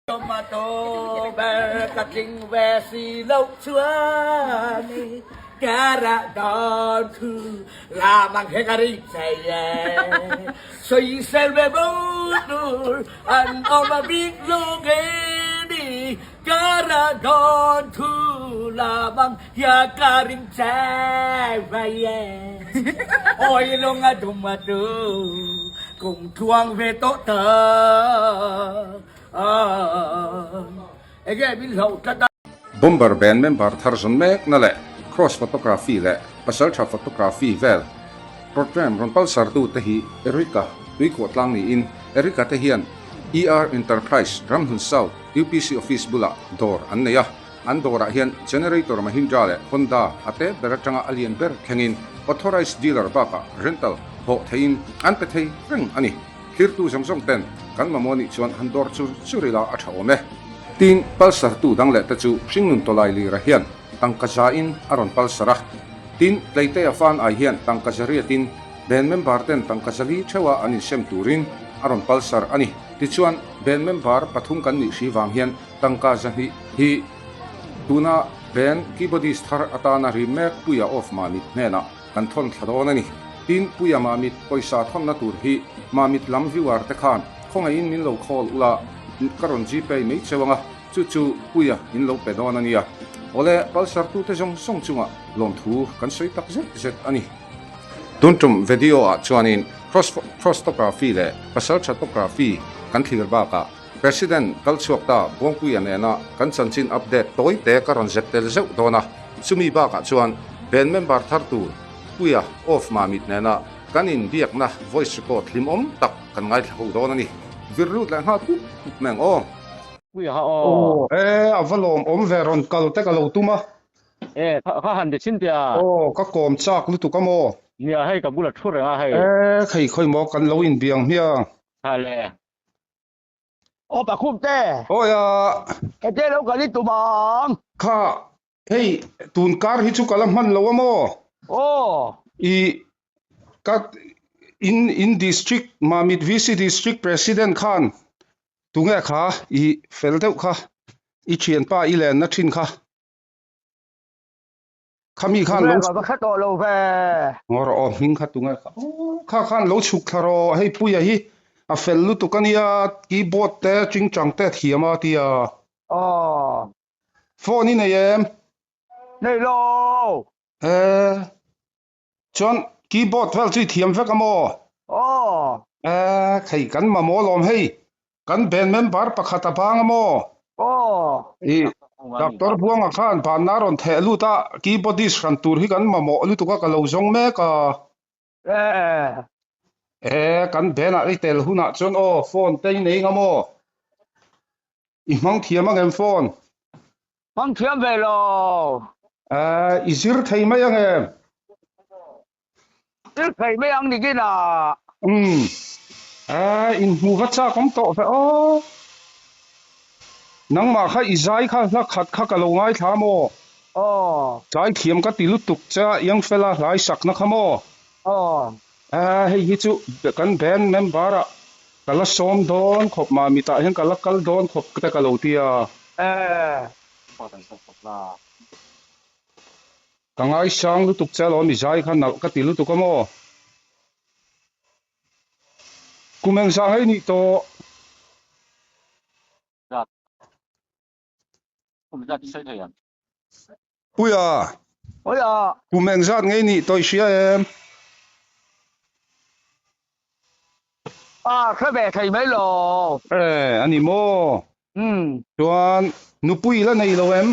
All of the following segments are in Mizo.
Tomato ber ka tling ve si loh chuan i ka rah dawn thu lamang he ka ring thei e. Sawisel ve bo tur an awm a bik lo nge ni ka rah dawn thu lamang hian ka ring thei ve e. Awi lung a dum a tu kum tluang ve tawh ta. Enge min hlauh tlat a. Bomber band member thar zawn mekna leh Cross Photography leh Pasaltha Photography vel programme rawn palsartu te hi Erica tuikhuah tlang niin Erica te hian ER Enterprise Ramhlun South UPC Office bulah dawr an nei a, an dawrah hian Generator Mahindra leh Honda a te ber atanga a lian ber thlengin Authorized Dealer bakah rental hawh theihin an pe thei reng a ni. Thirtu zawng zawng ten kan mamawh nih chuan han dawr chur chur ila a tha awm e. Tin, palsartu dang leh te chu hringnun tawlai lira hian tangka za in a rawn palsar a. Tin, Tleitea fan ai hian tangka za riat in band member ten tangka za li theuha an insem turin a rawn palsar a ni. Tichuan, band member pathum kan nih hri vang hian tangka zahnih hi tuna band keyboardist thar atana ri mek Puia of Mamit hnenah kan thawn thla dawn a ni. Tin, Puia Mamit pawisa thawnna tur hi Mamit lam viewer te khan khawngaihin min lo call ula, ka rawn gpay mai cheu anga, chu chu Puia in lo pe dawn a nia. Awle, Pulsar tute zawng zawng chungah lawmthu kan sawi tak zet zet a ni. Tun tum video ah chuanin Cross Crossography leh Pasalthatography kan thlir bakah President kal chhuak ta Buangpuia nena kan chanchin update tawi te ka rawn zep tel zeuh dawn a, chumi bakah chuan band member thar tur Puia of Mamit nena kan inbiakna voice record hlimawm tak kan ngaithla ho dawn a ni. Vir lut leh nghal pup pup mai ang aw. Puia ha aw. E, a va lawm awm ve rawn kal te ka lo tum a. E, kha han ti chhin teh a. Aw, ka kawm chak lutuk a maw? Nia, hei ka bula thu reng a hei. E, khei khawi maw kan lo inbiang hmiang. Ha le. Aw Pakhum te. Awi a. Hete lo kal i tum ang. Kha hei tun kar hi chu ka la hman lo a maw? Aw. I ka in in district Mamit VC district president khan tunge kha i fel deuh kha i thianpa i lenna thin kha. Khami khan lo va kha tawh lo ve. Ngawr aw hming kha tunge kha. Kha khan lo chhuk thla rawh hei Puia hi a fel lutuk ania keyboard te chingchang te a thiam a tia. Aw. Phone i nei em? Nei lo. E chuan keyboard vel chu i thiam vek a maw? Aw. E khei kan mamawh lawm hei Kan band member pakhat a bang a maw? Aw. I Doctor Buanga khan banna a rawn theh lut a, keyboardist hran tur hi kan mamawh lutuk a, ka lo zawng mek a. E. E, kan band ah i tel hunah chuan aw, phone te i nei nga maw? I hmang thiam ang em phone? Hmang thiam ve lo. E, i zir thei mai ang em? Zir thei mai ang nikin a. Umm. A inhmu va chak awm tawh ve aw. Nangmah kha i zai kha hla khat kha ka lo ngaithla maw? Aw. Zai thiam ka ti lutuk che a, Youngfella hlai sakna kha maw? Aw. A hei hi chu kan band member ah ka la sawm dawn khawp mah mitah hian ka la kal dawn khawp te ka lo ti a. E. Ka ngaisang lutuk che alawm i zai kha nalh ka ti lutuk a maw? Kum eng zah ngei nih tawh? Puia, kum eng zat ngei nih tawh i hria em? A, hre ve thei mai lo. E, a ni maw? Umm. Chuan, nupui la nei lo em?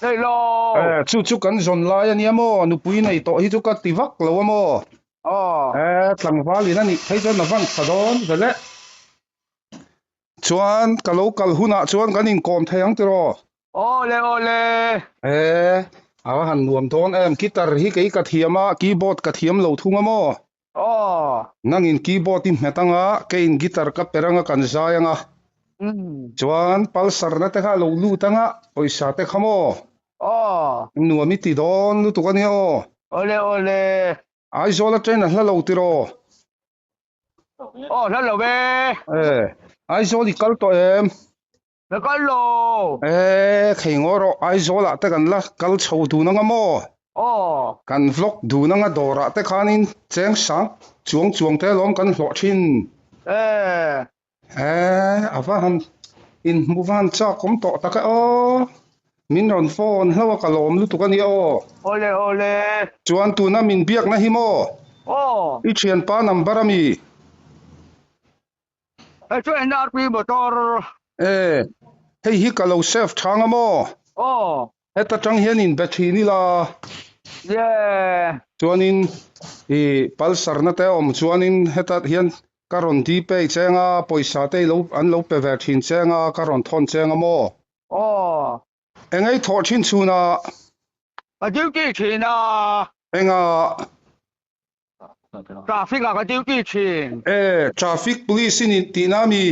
Nei lo. E, chu chu kan zawn lai a nia maw? Nupui nei tawh hi chu ka ti vak lo a maw? Aw. E, tlangval in a nih phei chuan a van tha dawn ve le. Chuan, ka lo kal hunah chuan kan inkawm thei ang tiraw? Aw le, aw le. E, a va han nuam dawn em. Guitar hi kei ka thiam a, keyboard ka thiam lo thung a maw? Aw. Nangin keyboard i hmet anga, keiin guitar ka per anga kan zai anga. Chuan pulsar na te kha a lo lut anga, pawisa te kha maw? Aw. Nuam i ti dawn lutuk ania aw. Awle awle. Aizawl atangin a hla lo tiraw? Aw hla lo e. E, Aizawl i kal tawh em? La kal lo. E khei ngaw rawh Aizawl ah te kan la kal chho dun anga maw? Aw. Kan vlog dun anga dawr ah te khanin cheng sang chuang chuang te alawm kan hlawh thin. E. E a va han inhmu va han chak awm tawh tak e aw. Min rawn phone hlauh a ka lawm lutuk a nia aw. Awle awle. Chuan tuna min biakna hi maw? Aw. I thianpa number a mi? Hei chu NRP motor. E, hei hi ka lo save thang a maw? Aw. Heta tang hian in be thin ila. Yeah. Chuanin i Pulsar na te awm chuanin heta hian ka rawn dpay cheng a, pawisa te ilo an lo pe ve thin cheng a, ka rawn thawn cheng a maw? Aw. Engei thawh thin chhun a? Ka duty thin a. Enga? Traffic ah ka duty thin. E, traffic police i ni tihna a mi?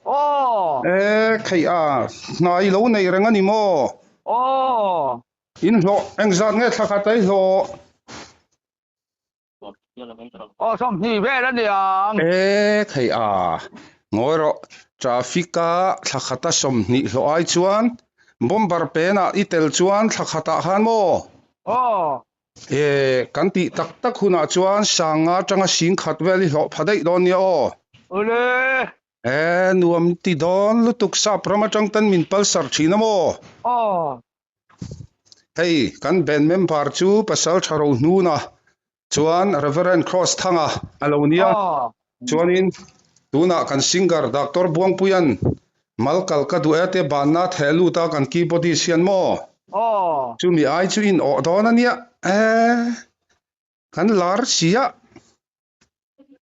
Aw. E, kheih a, hna i lo nei reng a ni maw? Aw. In hlawh, engzat nge thla khat a i hlawh? Aw, 20 vel a ni ang. E, kheih a, ngawi rawh, traffic a thla khata 20 hlawh ai chuan bomber pen ah i tel chuan thla khatah khan maw? Aw. E, kan tih tak tak hunah chuan sanga atanga sing khat vel i hlawh pha daih dawn nia aw. Awle. E, nuam ti dawn lutuk sap ram atang ten min palsar thin a maw? Aw. Hei, kan band member chu Pasal Tha Rohnuna chuan Reverend Cross Thanga a lo nia. Aw. Chuanin tunah kan singer Doctor Buangpuia'n mal kal ka duh e te banna theh lut a kan keyboardist hian maw? Aw. Chumi ai chu in awh dawn a nia e, kan lar si a,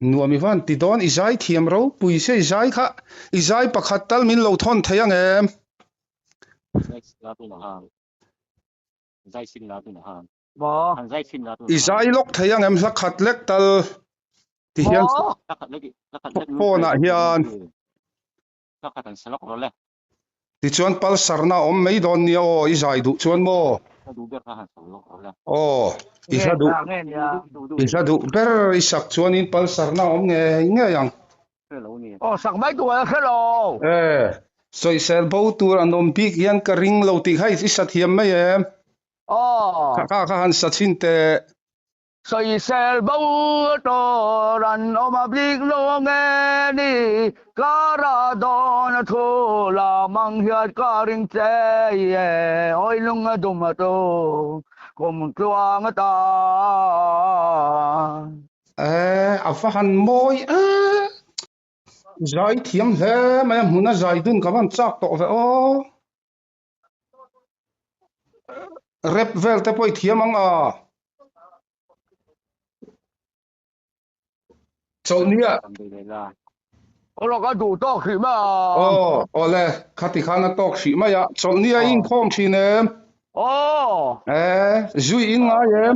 nuam i van ti dawn i zai thiam ropui se i zai kha i zai pakhat tal min lo thawn thei ang em? I zai lawk thei ang em hla khat lek tal ti hian phone ah hian tichuan palsarna a awm mai dawn nia aw i zai duh chuan maw aw i hla duh i hla duh ber i sak chuanin palsarna a awm ngei ngei ang. Aw sak mai tur a hre lo. E, sawisel bo tur an awm bik hian ka ring lo tih kha i sa thiam mai em? Aw. Kha kha kha han sa chhin teh. Sawisel bo tur an awm a bik lo nge ni, Kara dawn a thu la mang hian ka ring che e, awi lung a dum a tu kum tluang atan. Eh, a va han mawi e. Zai thiam hle mai a, hmuna zai dun ka van chak tawh ve aw. Rap vel te pawh i thiam ang a. Chawlhnia. Aw ka duh tawk hrih mai a. Aw, awle, khati khan a tawk hrih mai a. Chawlhnia i inkhawm thin em? Aw. Eh, zui in ngai em?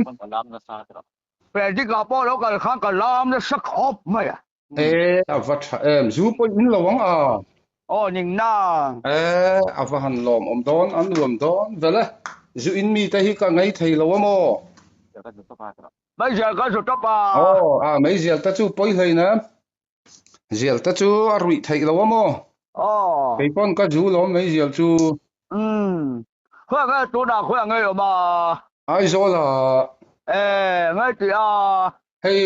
Frederick-a pawh lo kal khan ka lam nasa khawp mai a. E, a va tha em, zu pawh in lo ang a. Aw, ning na. E, a va han lawm awm dawn, a nuam dawn vel e. Zu in mite hi ka ngei thei lo a maw? Meizial ka zu tawp a. Aw, a meizial te chu pawi hlein em? Zial te chu a ruih theih lo a maw? Aw. Kei pawn ka zu lawm mai zial chu. Umm. Khawiah nge tunah khawiah nge i awm a? Aizawl ah. E, nge tih a? Hei,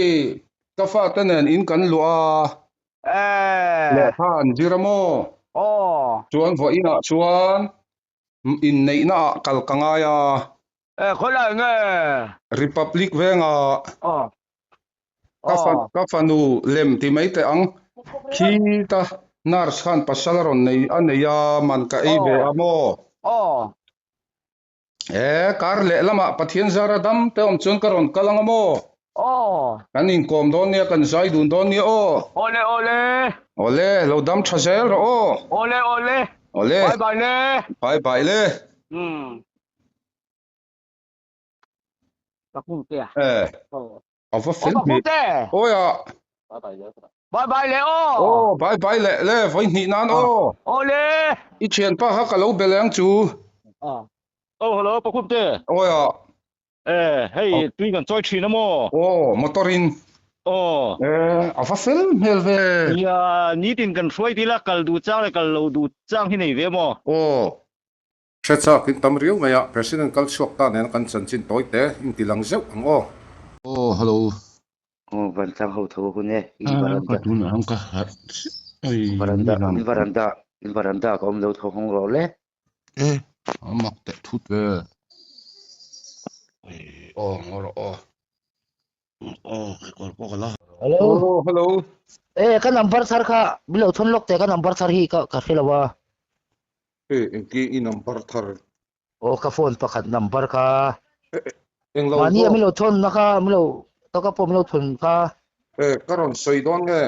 ka fate nen in kan luah a. E. Lehkha an zir a maw? Aw. Chuan vawiin ah chuan inneihna ah kal ka ngai a. E, khawilai nge? Republic vengah. Aw. Ka fa ka fanu lem ti mai teh ang. Khi ta nurse khan pasal a rawn nei a nei a man ka ei ve a maw? Aw. E, kar leh lamah Pathian zara dam te awm chuan ka rawn kal ang a maw? Aw. Kan inkawm dawn nia, kan zai dun dawn nia aw. Awle awle. Awle, lo dam tha zel rawh aw. Awle awle. Awle. Bye bye le. Bye bye le. Umm. Eh, a va fel hmeh. Awi a. Bye bye le aw. Aw, bye bye le le, vawi hnih nan aw. Aw le. I thianpa kha ka lo be leng chu. Oh, hello, Pakhumte. Awi a. Eh, hei, tui kan chawi thin a maw? Aw, motor in. Aw. E, a va fel hmel ve. Nia, nitin kan hruai dil a, kal duh chang leh kal lo duh chang hi nei ve maw? Aw. Hre chak in tam riau mai a, President kal chhuak ta nena kan chanchin tawi te in ti lang zeuh ang aw. Aw, hello. Aw, vantlang ho tho hun e, in varanda. Ka tunah ang ka harh chiah ai. Varanda, in varanda, in varanda ka awm lo tho hawng rawh le. E, a mak teh thut ve. Aw, ngaw rawh aw. Aw, kekawr pawh ka la. Hello. Aw, hello. E, ka number thar kha bilo thun lawk teh ka number thar hi ka ka hre lo a. E, engti i number thar? Aw, ka phone pakhat number kha. Eng lo Mahni a milo thun na kha milo to ka pawh milo thun kha. E, ka rawn sawi dawn nge?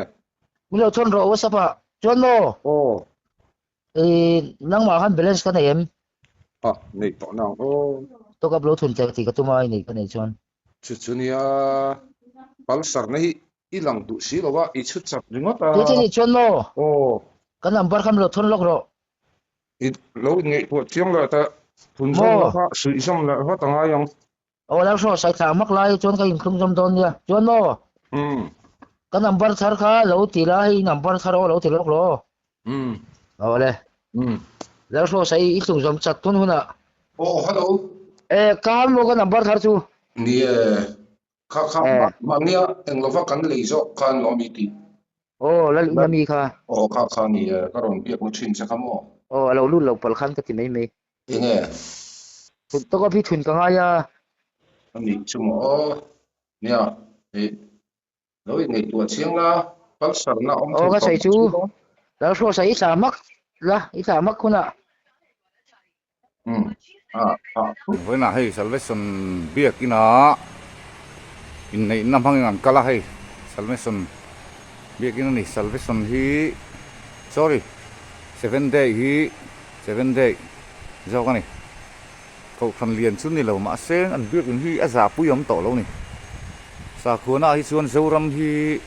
Milo thun rawh WhatsApp ah. Chuan maw? Aw. E, nangmah khan balance ka nei em? A, nei tawh nang aw. To ka lo thun teh tih ka tum a, i nei ka nei chuan. Chu chu nia, Pulsar na hi i lang duh si lo a, i chhut chak ringawt a. Tute nih chuan maw? Aw. Ka number kha lo thun lawk rawh. I lo inngaihtuah chiang leh teh, thun zawm la kha suih zawm leh vat a ngai ang. Aw lo hraw sai thlah mak lai chuan ka inthlum zawm dawn nia. Chuan maw? Umm. Ka number thar kha lo ti la, hei number thar aw lo ti lawk law. Umm. Aw le. Umm. Lo hraw sai i thlum zawm chak tun hunah. Aw hello. E ka ham maw ka number thar chu? Ni e. Kha kha mahnia eng lova kan lei zawk khan lawm i tih. Aw lal in ami kha. Aw kha kha ni e, ka rawn biak na thin che kha maw? Aw a lo lut lo palh khan ka ti mai mai. Enge? Thun tawk a phi thun ka ngai a. A nih chu maw aw. Nia, hei lo inngaihtuah chiang la, Pulsar na awm Aw thei ka tawh sawi chu, chu maw? Lalhruasa i thla hmak la, i thla hmak hunah. Umm, a, a. Vawiinah hei Salvation biakina inneihna hmangin an kal a hei, Salvation biakin a ni, Salvation hi sorry Seven Day hi Seven Day zawk a ni. Kohhran lian chu ni lo mahse an biakin hi a zahpui awm tawh lo ni. Sakhuana ah hi chuan Zoram hi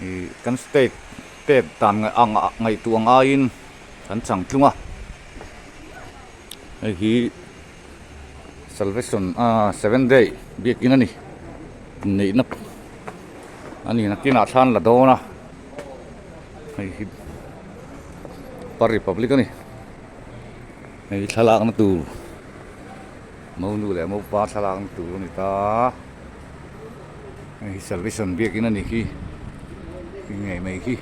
ih kan state pek dan ang ngaihtuah ang aiin kan chang tlung a. Hei hi Salvation ah Seven Day biakin a ni. Inneihna a ni nakinah thlan la dawn a. Hei hi Par Republic a ni. Hei thlalakna tur Monu leh Mopa thlalakna tur a ni ta. Hei hi Salvation biakin a ni khi. Khi ngei mai khi.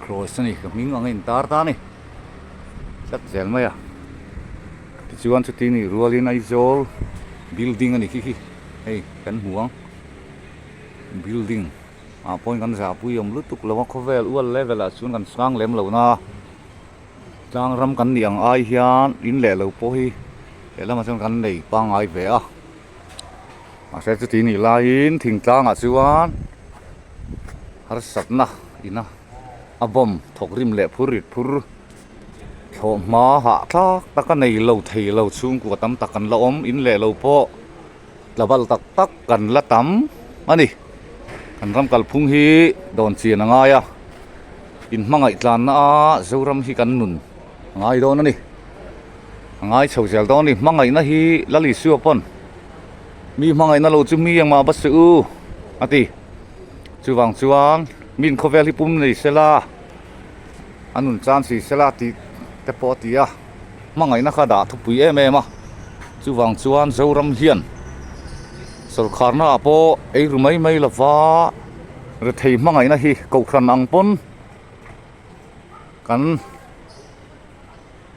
Cross a ni ka hming ang a intar ta a ni. Tlat zel mai a. Tichuan chuti nih rualin Aizawl building a ni khi khi. Hei kan hmu ang. Building ah pawhin kan zahpui awm lutuk lo a khawvel ual level ah chuan kan sang lem lo na tlang ram kan nih ang ai hian in leh lo pawh hi lehlamah chuan kan nei pangngai ve a mahse chuti nih laiin thingtlang ah chuan harsatna ina a bawm thawk rim leh phur rit phur thlawh hma hah thlak tak a nei lo thei lo chhungkua tam tak an la awm in leh lo pawh. Tlabal tak tak kan la tam a ni. Kan ram kalphung hi dawn chian a ngai a, in hmangaih tlanna a Zoram hi kan nun a ngai dawn a ni. A ngai chho zel dawn a ni. Hmangaihna hi Lal Isua pawn mi hmangaihna lo chu mi engmah va suh u a ti. Chuvang chuan min khawvel hi pum nei sela, a nun chan si sela tih te pawh a ti a. Hmangaihna kha dah thupui em em a, chuvang chuan Zoram hian sawrkharna ah pawh ei ru mai mai lova rethei hmangaihna hi kohhran ang pawn kan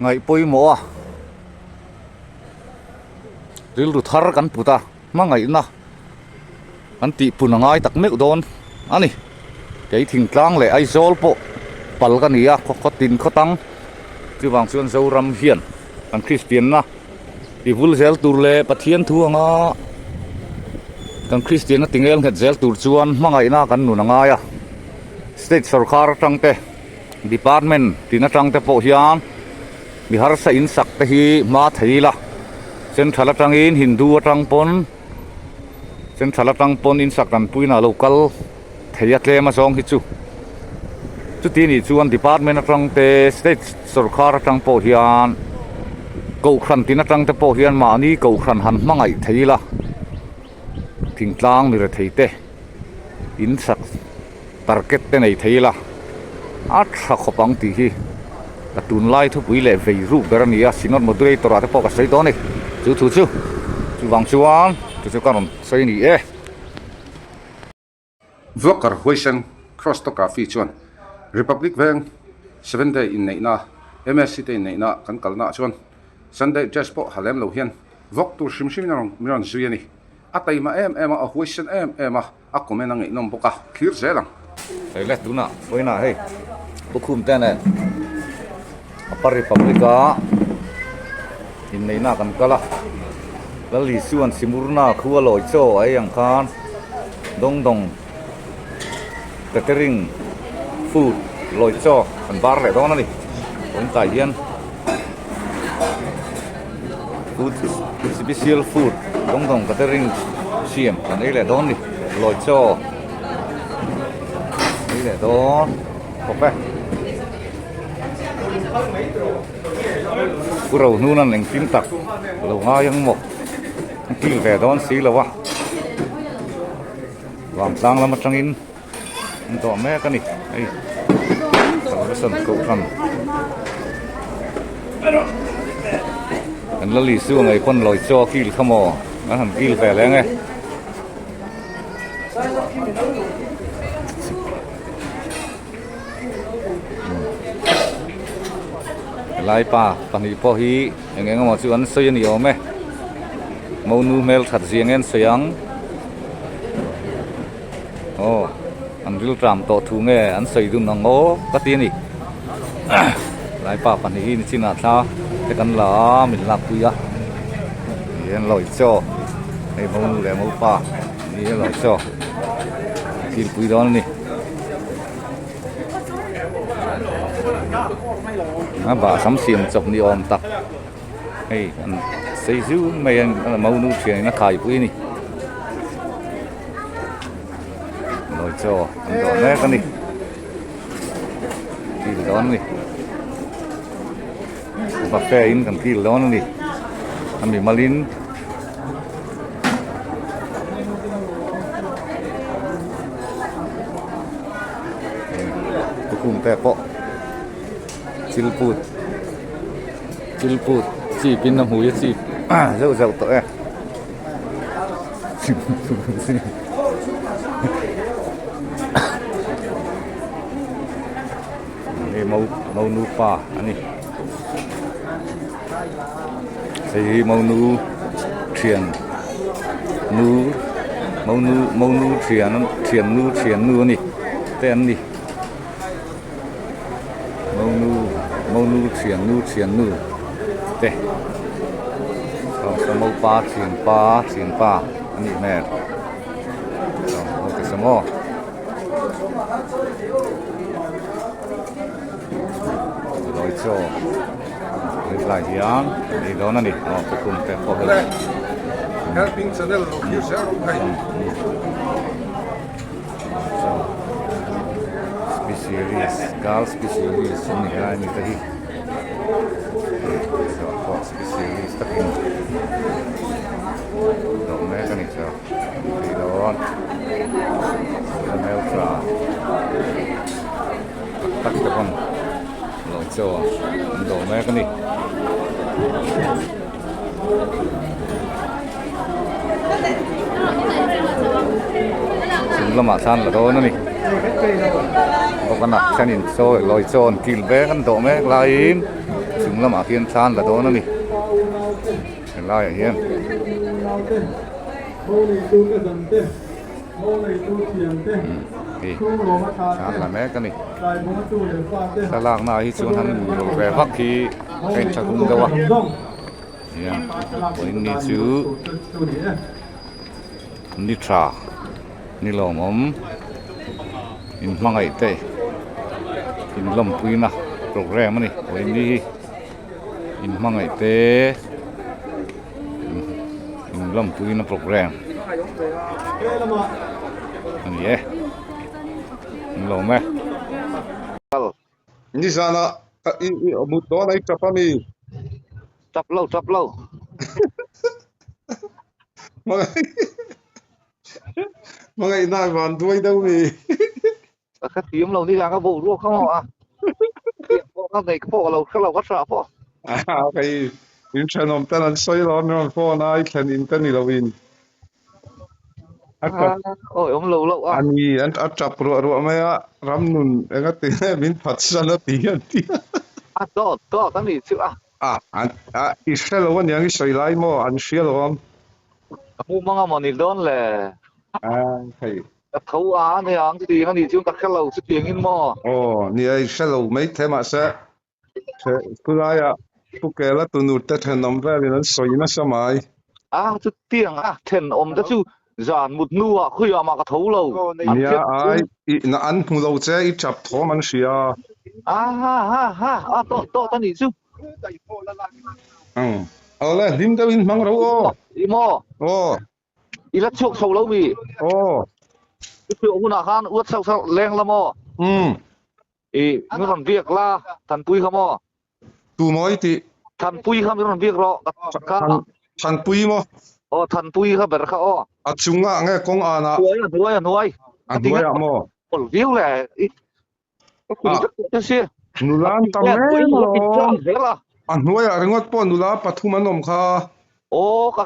ngaih pawimawh a, rilru thar kan put a, hmangaihna kan tihpun a ngai tak meuh dawn a ni. Kei thingtlang leh Aizawl pawh pal ka ni a, khaw tin khaw tang chuvang chuan Zoram hian kan Kristianna ti vul zel tur leh Pathian thu anga kan Kristianna ti ngel nghet zel tur chuan hmangaihna kan nun a ngai a. State sawrkar atang te, department tin atang te pawh hian mi harsa in sak te hi hma thei ila, central atangin Hindu atang pawn Central atang pawn in sak dan puiin a lo kal thei a tlem a zawng hi chu. Chuti nih chuan department atang te state sawrkar atang pawh hian kohhran tin atang te pawh hian mahni kohhran han hmangaih thei ila. Thingtlang mi rethei te in sak target te nei thei ila a tha khawp ang tih hi ka tunlai thupui leh vei ruk ber a ni a, Synod Moderator ah te pawh ka sawi dawn a ni chu thu chu chuvang chuan chu chu ka rawn sawi a ni e. Vlogger Huaisen Cross Photography chuan Republic Veng Seven Day inneihna MSC te inneihna kan kalnaah chuan Sunday dress pawh ha lem lo hian vlog tur hrim hrimin a rawn min rawn zui a ni. A taima em em a, a huaisen em em a, a comment a ngaihnawm bawk a, thlir zel ang. Hei le tunah vawiinah hei Lukhum te nen Upper Republic a inneihna kan kal a, Lal Isuan Simurna khu a lawi chaw a ei ang khan dawng dawng catering food lawi chaw kan bar leh dawn a ni vawiin tlai hian food special food dawng dawng catering siam kan ei leh dawn a ni lawi chaw ei leh dawn khawp e. Pu Rohnun an engtin tak lo ngai ang maw an kil ve dawn si lo a vangtlang lam atangin an dawh mek a ni hei salvation kohhran kan la Isua ngei pawn lawi chaw a kil kha maw an han kil ve leng e. Helai pa pahnih pawh hi eng eng emaw chu an sawi a ni awm e monu hmel that zia nge an sawi ang aw an ril tram tawh thu nge an sawi dun ang aw ka ti a ni helai pa pahnih hi nichinah thla te kan la a min lakpui a ni an lawi chaw hei monu leh mopa ni a lawi chaw thilpui dawn a ni. A bahsam siam chawp ni awm tak hei an sei zun mai a a monu thian in a khai pui a ni lawi chaw an dawh mek a ni kil dawn a ni buffet in kan kil dawn a ni a mimal in. Lukhum te pawh thil put thil put chip in a hmui a chip zeuh zeuh tawh e hei mo monu pa a ni hei hi monu thian nu monu monu thian thian nu thian nu a ni te an ni monu monu thian nu thian nu te aw saw mopa thian pa thian pa a nih hmel aw ti saw maw. Lawi chaw hetlai hian kan ei dawn a ni aw kum te pawh hei Helping channel lo thlir zel rawh hei. Specialist girl specialist an ni helai mi te hi chuan pawh specialist takin dawh mek a ni chuan an ei dawn hmeltha tak tak te pawn lo chaw an dawh mek a ni. Chung lamah khan la dawn a ni bawk a thenin chaw lawi chaw an kil mek an dawh mek laiin chung lamah khian thla an la dawn a ni helaiah hian. Hei thla an la mek a ni thlalakna ah hi chuan han inrawlh ve vak hi a inthlahrung deuh a. Nia vawiin ni chu ni tha ni lawmawm in hmangaih te in lawmpuina program a ni vawiin ni hi in hmangaih te in lawmpuina program a ni e an lawm e. Nizana i i mut dawn a i tap a mi? Tap lo tap lo. Hmangaihna a van duai deuh mi. Ka hrethiam lo ni ang a boruak kha maw a. Tiang pawh ka neih pawh ka lo hre lo ka hra pawh. A kei in thenawm ten an sawi lo a min rawn phone a i thlen in te ni lo in. A tap. Awi awm lo loh a. A ni an a tap ruah ruah mai a ram nun enga ti nge min phat san a ti an ti a. A dawt dawt a nih chu a. A an a i hre lo aniang i sawi lai maw an hria lo ang. Ka hmuh mang a maw ni dawn le. A hei. Ka tho a aniang chutiang a nih chuan ka hre lo chutiang in maw. Aw nia i hre lo mai the mahse Khulaiah Pu Kela tunur te thenawm velin an sawi nasa mai. A chutiang a thenawm te chu zan mut hnuah khawiah mah ka tho lo. Nia ai i na an hmu lo che i tap thawm an hria. A ha ha ha a tawt tawt a nih chu. Umm awle hlim deuhin hmang ro aw. I maw? Aw. I la chhuak chho lo mi? Aw. I chhuah hunah khan uat chho chho leng la maw? Umm. I min rawn biak la, Thanpui kha maw? Tu maw i tih? Thanpui kha min rawn biak rawh, ka Thanpui maw? Aw, Thanpui kha ber kha aw. A chungah nge kawng anah? Hnuai a hnuai a hnuai. A hnuaiah maw? Awl viau le, i ka khum vek tawh che si. Nula an tam em alawm. A hnuaiah ringawt pawh nula pathum an awm kha. Aw, ka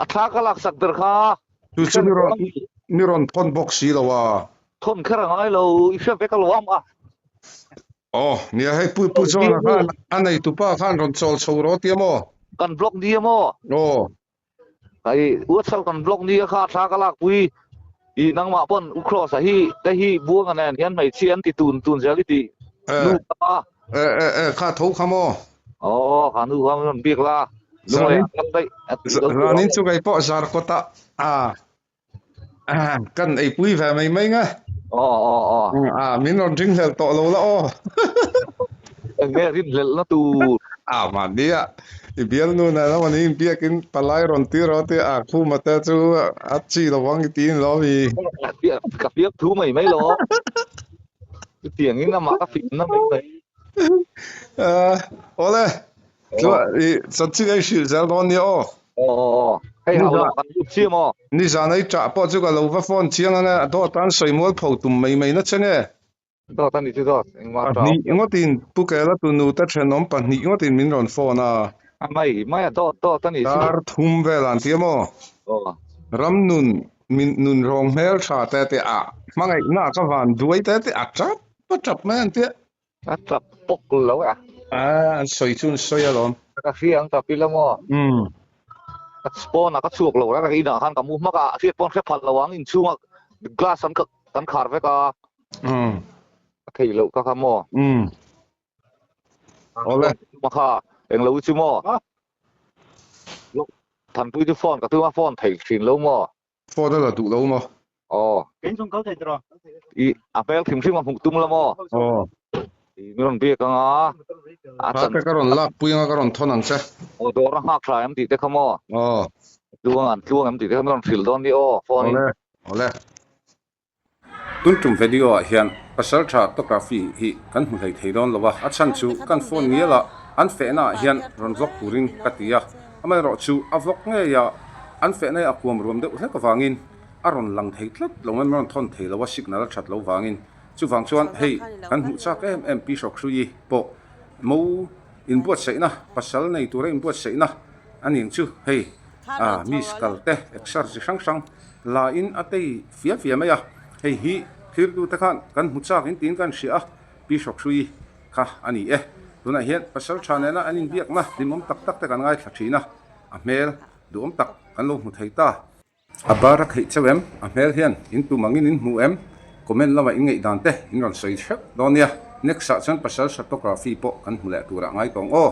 a thla ka laksak ber kha. Chu chu mi rawn mi rawn thawn bawk si lo a. Thawn kher a ngai lo, i hre vek alo am a. Aw, nia hei Pu Pu John-a khan a neitupa khan rawn chawl chho rawh tia maw? Kan block nia maw? Aw. Hei WhatsApp kan block nia kha thla ka lakpui i nangmah pawn U Cross-a hi te hi Buanga nen hian hmeichhia an ti tun tun zel i tih nu kha. E e e kha tho kha maw? Aw, kha nu kha min rawn biak la. Lunglei ah kal daih a tih lo tur a. Zanin chu kei pawh Zarkawtah a Kan eipui ve mai mai nga. Aw aw aw. A min rawn ring hlel tawh lo la aw. Eng nge rin hlelh na tur. A mahni a i bialnu nen a mahni inbiakin palai rawn tir rawh tia a khuma te chu a chi lo ang i tiin lo mi. Ka fiak thu mai mai lo. Chutiang in amah ka fim na mai mai. Awle Chuan i chanchin ei hrilh zel dawn nia aw. Aw aw aw. Hei hau lo kan lut chiam aw. Nizan ei ṭah pawh chu ka lo va phone chiang ang e, a dawt an sawi mual pho tum mai mai na che nge? Dawt a ni chu dawt, engmah ṭah. Pahnih ngawtin Pu Kela tunu te ṭhenawm pahnih ngawtin min rawn phone a. A mai mai a dawt dawt a ni chu. Dar thum vel an ti a maw? Aw. Ram nun min nun rawng hmel ṭha te te a hmangaihna ka van duai te te a ṭap a ṭap mai an tia. A tap pawk lo a. A, an sawi chu an sawi alawm. Ka hria ang tap ila maw? Umm. Ka pawn ah ka chhuak lo reng a, inah khan ka mu hmak a, a hriat pawn hre phalh lo ang, inchhunga glass an kan khar vek a. Umm. Ka thei loh ka kha maw? Umm. Awle. Ma kha, englo hi chu maw? Thanpui chu phone ka tum a, phone thei thin lo maw? Phone a la duh lo maw? Aw. I a hmel hrim hrim a hmuh tum la maw? Aw. I min rawn biak ang a. A chan. Ka rawn lak pui ang a ka rawn thawn ang che. Aw dawr a nghak thlai em tih te kha maw? Aw. Tluang an tluang em tih te kha min rawn hrilh dawn ni aw phone in. Awle. Awle. Tun tum video ah hian Pasaltha Photography hi kan hmu hlei thei dawn lo a, a chhan chu kan phone ngial a an fehna ah hian rawn vlog turin ka ti a, Amaherawhchu a vlog ngei a, an fehna hi a kuam ruam deuh hlek avangin a rawn lang thei tlat lo mai, rawn thawn thei lo a, signal a that lo vangin. Chuvang chuan hei kan hmuh chak em em Pi Hrawkhrui pawh mo inbuatsaihna, pasal nei tura inbuatsaihna a ning chu hei a miss kal te exer chi hrang hrang la in a tei fia fia mai a, hei hi thirtute khan kan hmu chak in tiin kan hria a, Pi Hrawkhrui kha a ni e. Tunah hian pasal tha nena an inbiakna hlimawm tak tak te kan ngaithla thin a, a hmel duhawm tak kan lo hmu thei ta. A bar a kheih chauh em? A hmel hian in tum angin in hmu em? Comment lamah in ngaihdan te in rawn sawi hreuh dawn nia. Next ah chuan pasal photography pawh kan hmu leh turah ngai tawng aw.